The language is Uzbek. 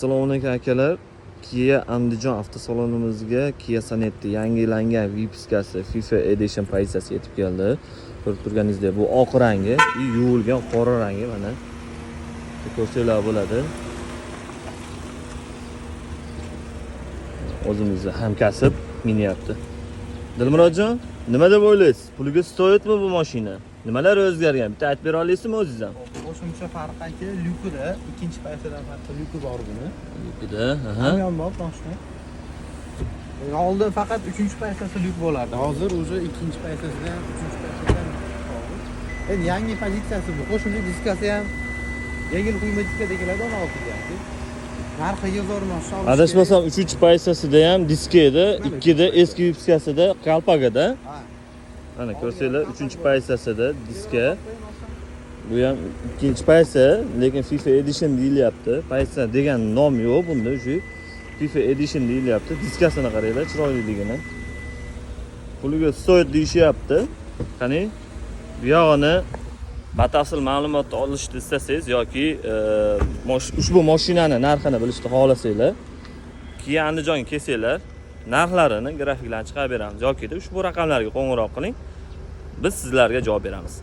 Assalomu alaykum, akalar. Kia Andijon avtosalonimizga Kia Sonet yangilangan выпуска si, FIFA Edition pozitsiyasi yetib keldi. Ko'rib turganingizdek, bu oq rangi и yuvilgan qora rangi, mana. Ko'rsanglar bo'ladi. O'zimizni hamkasb minyapti. Dilmurodjon, nima deb o'ylaysiz? Puliga стоит mi bu mashina? Nimalar o'zgargan? Bitta aytib bera olasizmi o'zingiz ham? Qo'shimcha farq, aka, lyukida, ikkinchi pozitsiyadan farqi lyuki bor buni. Lyukida, aha. Hamyonbop mashina. Oldin faqat uchinchi pozitsiyasi lyuk bo'lardi. Hozir уже ikkinchi pozitsiyasida ham, uchinchi pozitsiyasida ham bor. Endi yangi pozitsiyasi bu. Qo'shimcha diskasi ham yengil quyma diskada keladi 16 ga. Narxiga zo'r mashina olish. Adashmasam, uchinchi pozitsiyasida ham diska edi, ikkida eski выпуска sida qalpagada. Ha. Mana, ko'rsanglar, uchinchi pozitsiyasida diska. Bu ham ikkinchi pozitsiya, lekin FIFA Edition deyilyapti. Pozitsiya degan nom yo'q bunda, shu FIFA Edition deyilyapti. Diskasini qaranglar, chiroyliligini. Puliga стоит deyishyapti. Qani, bu yog'ini batafsil ma'lumot olishni istasangiz yoki ushbu mashinani narxini bilishni xohlasanglar, Kia Andijonga kelsanglar, narxlarini, grafiklarni chiqarib beramiz yoki ushbu raqamlarga qo'ng'iroq qiling. Biz sizlarga javob beramiz.